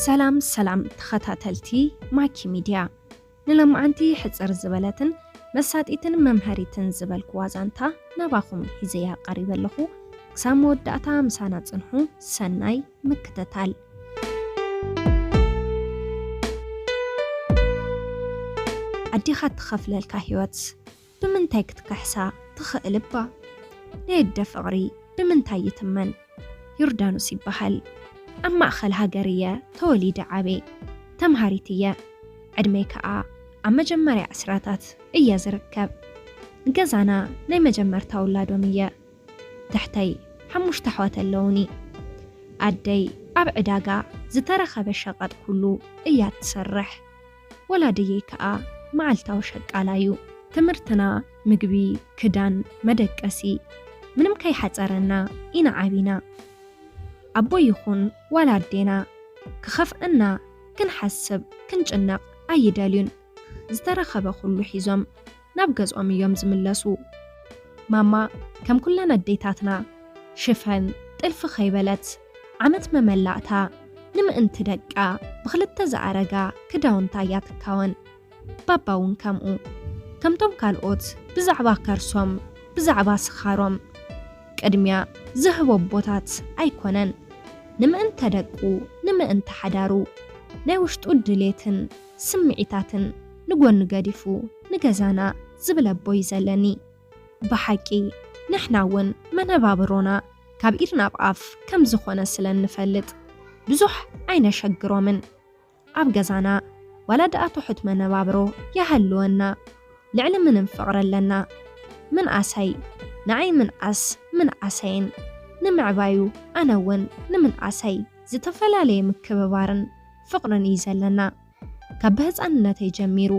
ሰላም ሰላም ተኸታተልቲ ማኪ ሚድያ፣ ንሎማዓንቲ ሕጽር ዝበለትን መሳጢትን መምሃሪትን ዝበልኩዋ ዛንታ ናባኹም ሒዘያ ቀሪበ ኣለኹ። ክሳብ መወዳእታ ምሳና ጽንሑ። ሰናይ ምክትታል። ኣዴኻ እትኸፍለልካ ህይወት ብምንታይ ክትክሕሳ ትኽእል እባ? ናይ ኣደ ፍቕሪ ብምንታይ ይትመን? ዮርዳኖስ ይበሃል። ኣብ ማእኸል ሃገር እየ ተወሊደ ዓብየ። ተምሃሪት እየ። ዕድመይ ከኣ ኣብ መጀመርያ ዕስራታት እየ ዝርከብ። ንገዛና ናይ መጀመርታ ውላዶም እየ። ትሕተይ ሓሙሽተ ኣሕዋት ኣለዉኒ። ኣደይ ኣብ ዕዳጋ ዝተረኸበ ሸቐጥ ኩሉ እያ ትሰርሕ። ወላድየይ ከኣ መዓልታዊ ሸቃላ እዩ። ትምህርትና፣ ምግቢ፣ ክዳን፣ መደቀሲ፣ ምንም ከይሓጸረና ኢና ዓቢና። ኣቦይ ይኹን ዋላ ኣዴና ክኸፍኣና ክንሓስብ ክንጭነቕ ኣይደልዩን። ዝተረኸበ ኩሉ ሒዞም ናብ ገዝኦም እዮም ዝምለሱ። ማማ ከም ኩለን ኣዴታትና ሽፈን ጥልፊ ከይበለት ዓመት መመላእታ ንምእንቲ ደቃ ብኽልተ ዝኣረጋ ክዳውንታ እያ ትካወን። ባባ እውን ከምኡ። ከምቶም ካልኦት ብዛዕባ ከርሶም፣ ብዛዕባ ስኻሮም ቅድሚያ ዝህቦ ኣቦታት ኣይኮነን። ንምእንተ ደቁ፣ ንምእንተ ሓዳሩ፣ ናይ ውሽጡ ድሌትን ስምዒታትን ንጎኒ ገዲፉ ንገዛና ዝብል ኣቦ እዩ ዘለኒ። ብሓቂ ንሕና እውን መነባብሮና ካብ ኢድ ናብ ኣፍ ከም ዝኾነ ስለ እንፈልጥ ብዙሕ ኣይነሸግሮምን። ኣብ ገዛና ዋላ ደኣ ትሑት መነባብሮ ይሃልወና፣ ልዕሊ ምንም ፍቕሪ ኣለና። ምንኣሰይ ንዓይ ምንኣስ ምንኣሰይን ንምዕባዩ ኣነ እውን ንምንኣሰይ ዝተፈላለየ ምክብባርን ፍቕርን እዩ ዘለና። ካብ ብህፃንነተይ ጀሚሩ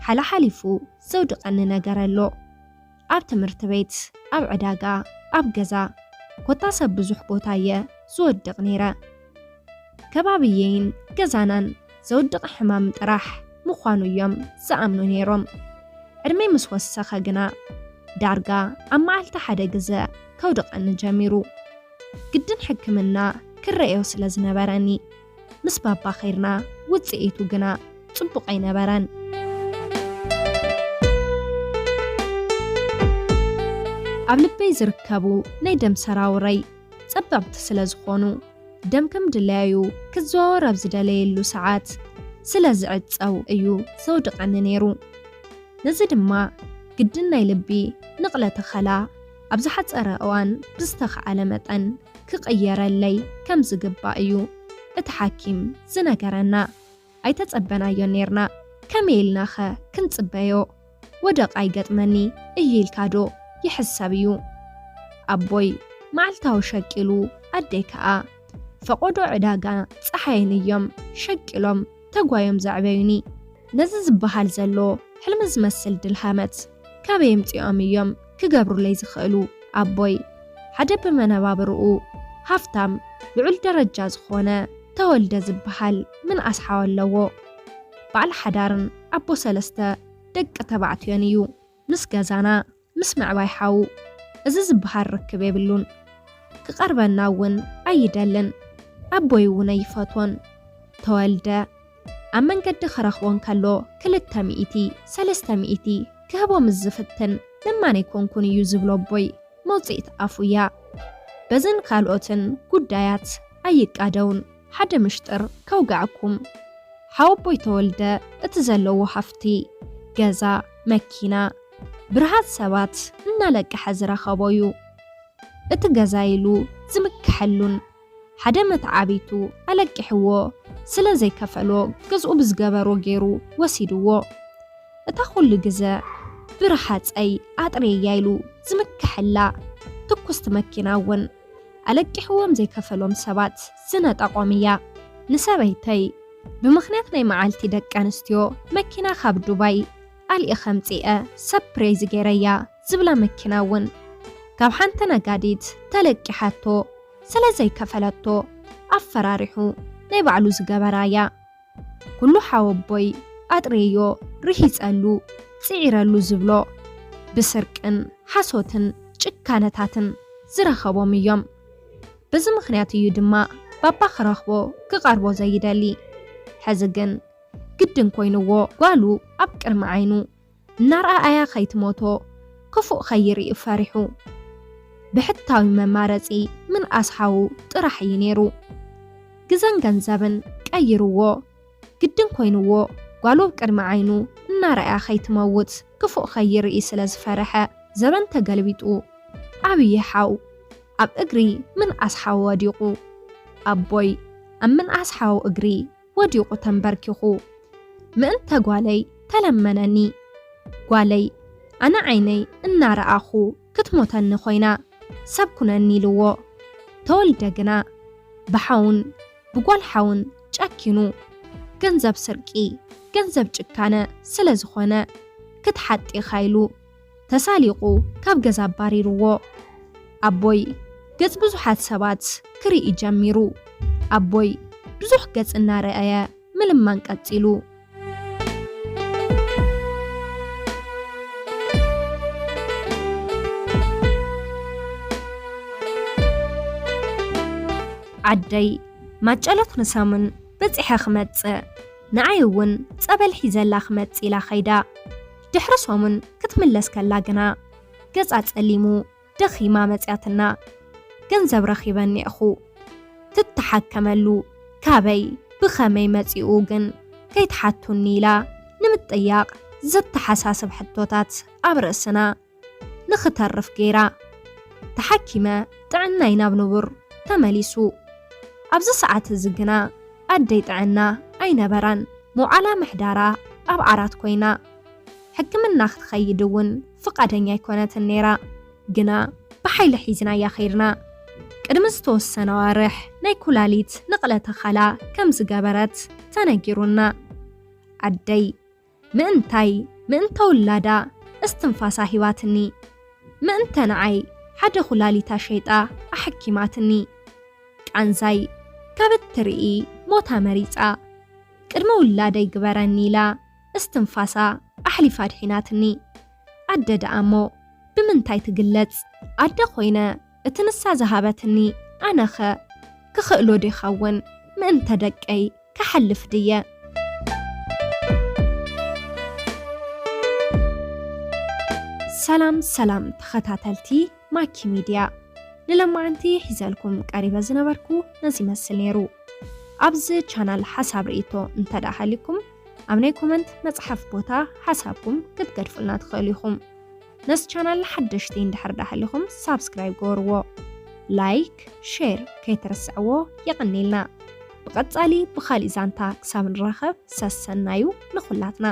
ሓላሓሊፉ ዘውድቐኒ ነገር ኣሎ። ኣብ ትምህርቲ ቤት፣ ኣብ ዕዳጋ፣ ኣብ ገዛ፣ ኮታስ ኣብ ብዙሕ ቦታ እየ ዝወድቕ ነይረ። ከባብየይን ገዛናን ዘውድቕ ሕማም ጥራሕ ምዃኑ እዮም ዝኣምኑ ነይሮም። ዕድመይ ምስ ወሰኸ ግና ዳርጋ ኣብ መዓልቲ ሓደ ግዘ ከውድቐኒ ጀሚሩ። ግድን ሕክምና ክረእዮ ስለ ዝነበረኒ ምስ ባባ ኸይርና ውፅኢቱ ግና ፅቡቕ ኣይነበረን። ኣብ ልበይ ዝርከቡ ናይ ደም ሰራውረይ ጸበብቲ ስለ ዝኾኑ፣ ደም ከም ድላዩ ክዘዋወር ኣብ ዝደለየሉ ሰዓት ስለ ዝዕጸው እዩ ዘውድቐኒ ነይሩ። ነዚ ድማ ግድን ናይ ልቢ ንቕለ ተኸላ ኣብ ዝሓጸረ እዋን ብዝተኻእለ መጠን ክቕየረለይ ከም ዝግባእ እዩ እቲ ሓኪም ዝነገረና። ኣይተጸበናዮን ኔርና። ከመይ ኢልናኸ ክንጽበዮ? ወደቕ ኣይገጥመኒ እዩ ኢልካ ዶ ይሕሰብ እዩ? ኣቦይ መዓልታዊ ሸቂሉ፣ ኣደይ ከኣ ፈቖዶ ዕዳጋ ጸሓይን እዮም ሸቂሎም ተጓዮም ዘዕበዩኒ። ነዚ ዝበሃል ዘሎ ሕልሚ ዝመስል ድልሃመት ካበይ ኣምጺኦም እዮም ክገብሩለይ ዝኽእሉ? ኣቦይ ሓደ ብመነባብርኡ ሃፍታም ልዑል ደረጃ ዝኾነ ተወልደ ዝበሃል ምንኣስ ሓው ኣለዎ። በዓል ሓዳርን ኣቦ ሰለስተ ደቂ ተባዕትዮን እዩ። ምስ ገዛና፣ ምስ ምዕባይ ሓው እዚ ዝበሃል ርክብ የብሉን። ክቐርበና እውን ኣይደልን። ኣቦይ እውን ኣይፈትዎን። ተወልደ ኣብ መንገዲ ክረኽቦ እንከሎ ክልተ ሚእቲ፣ ሰለስተ ሚእቲ ክህቦ ምስ ዝፍትን፣ ለማን ኣይኮንኩን እዩ ዝብሎ ኣቦይ መውጽኢት ኣፉ እያ። በዝን ካልኦትን ጉዳያት ኣይቃደውን። ሓደ ምሽጥር ከውግዓኩም። ሓወቦይ ተወልደ እቲ ዘለዎ ሃፍቲ፣ ገዛ፣ መኪና፣ ብርሃት ሰባት እናለቀሐ ዝረኸቦ እዩ። እቲ ገዛ ኢሉ ዝምክሐሉን ሓደ መተዓቢቱ ኣለቂሕዎ ስለ ዘይከፈሎ ገዝኡ ብዝገበሮ ገይሩ ወሲድዎ። እታ ኩሉ ግዘ ብርሃፀይ ኣጥርየያ ኢሉ ዝምክሐላ ትኩስቲ መኪና እውን ኣለቂሕዎም ዘይከፈሎም ሰባት ዝነጠቖም እያ። ንሰበይተይ ብምኽንያት ናይ መዓልቲ ደቂ ኣንስትዮ መኪና ካብ ዱባይ ኣልኢኸ ኣምጺኤ ሰፕሬዝ ገይረያ ዝብላ መኪና እውን ካብ ሓንቲ ነጋዲት ተለቂሓቶ ስለ ዘይከፈለቶ ኣፈራሪሑ ናይ ባዕሉ ዝገበራ እያ። ኩሉ ሓወቦይ ኣጥሬዮ ርሂጸሉ ጽዒረሉ ዝብሎ ብስርቅን ሓሶትን ጭካነታትን ዝረኸቦም እዮም። በዚ ምኽንያት እዩ ድማ ባባ ክረኽቦ ክቐርቦ ዘይደሊ። ሕዚ ግን ግድን ኮይንዎ ጓሉ ኣብ ቅድሚ ዓይኑ እናረኣያ ከይትሞቶ ክፉእ ከይርኢ ፈሪሑ። ብሕታዊ መማረፂ ምንኣስ ሓዉ ጥራሕ እዩ ነይሩ። ግዘን ገንዘብን ቀይርዎ ግድን ኮይንዎ ጓሉ ኣብ ቅድሚ ዓይኑ እናረኣያ ከይትመውት ክፉእ ከይርኢ ስለ ዝፈረሐ ዘበን ተገልቢጡ። ዓብዪ ሓው ኣብ እግሪ ምንኣስ ሓው ወዲቑ። ኣቦይ ኣብ ምንኣስ ሓው እግሪ ወዲቑ ተንበርኪኹ ምእንተ ጓለይ ተለመነኒ። ጓለይ ኣነ ዓይነይ እናረኣኹ ክትሞተኒ ኮይና ሰብ ኩነኒ ኢልዎ። ተወልደ ግና ብሓውን ብጓል ሓውን ጨኪኑ ገንዘብ ስርቂ ገንዘብ ጭካነ ስለ ዝኾነ ክትሓጥ ኢኻ ኢሉ ተሳሊቑ ካብ ገዛ ኣባሪርዎ። ኣቦይ ገጽ ብዙሓት ሰባት ክርኢ ጀሚሩ። ኣቦይ ብዙሕ ገጽ እናረኣየ ምልማን ቀጺሉ። ዓደይ ማጨሎት ንሰሙን በጺሐ ክመጽእ ንዓይ እውን ጸበል ሒዘላ ክመጽእ ኢላ ኸይዳ። ድሕሪ ሰሙን ክትምለስ ከላ ግና ገጻ ጸሊሙ ደኺማ መጽያትና። ገንዘብ ረኺበ እኒኤኹ። ትተሓከመሉ ካበይ ብኸመይ መጺኡ ግን ከይትሓቱኒ ኢላ ንምጥያቕ ዘተሓሳስብ ሕቶታት ኣብ ርእስና ንኽተርፍ ገይራ። ተሓኪመ ጥዕናይ ናብ ንቡር ተመሊሱ። ኣብዚ ሰዓት እዚ ግና ኣደይ ጥዕና ኣይነበራን። መውዓላ ምሕዳራ ኣብ ዓራት ኮይና ሕክምና ክትኸይድ እውን ፍቓደኛ ኣይኮነትን ነይራ። ግና ብሓይሊ ሒዝናያ ኸይድና። ቅድሚ ዝተወሰነ ኣዋርሕ ናይ ኩላሊት ንቕለ ተኸላ ከም ዝገበረት ተነጊሩና። ኣደይ ምእንታይ ምእንተ ውላዳ እስትንፋሳ ሂባትኒ። ምእንተ ንዓይ ሓደ ኩላሊታ ሸይጣ ኣሐኪማትኒ። ቃንዛይ ካብ እትርኢ ሞታ መሪጻ። ቅድሚ ውላደይ ግበረኒ ኢላ እስትንፋሳ ኣሕሊፋ ኣድሒናትኒ። ኣደ ደኣ እሞ ብምንታይ ትግለጽ? ኣደ ኮይነ እቲ ንሳ ዝሃበትኒ ኣነኸ ክኽእሎ ዶ ይኸውን? ምእንተ ደቀይ ክሓልፍ ድየ? ሰላም ሰላም ተኸታተልቲ ማኪ ሚድያ፣ ንለማዓንቲ ሒዘልኩም ቀሪበ ዝነበርኩ ነዚ ይመስል ነይሩ። ኣብዚ ቻናል ሓሳብ ርእይቶ እንተ ደኣ ሃልዩኩም ኣብ ናይ ኮመንት መጽሓፍ ቦታ ሓሳብኩም ክትገድፉልና ትኽእሉ ኢኹም። ነዚ ቻናል ሓደሽቲ እንድሕር ደኣ ሃልዩኩም ሳብስክራይብ ግበርዎ፣ ላይክ፣ ሼር ከይትረስዕዎ። የቐንየልና። ብቐጻሊ ብኻሊእ ዛንታ ክሳብ ንራኸብ ሰሰናዩ ንኹላትና።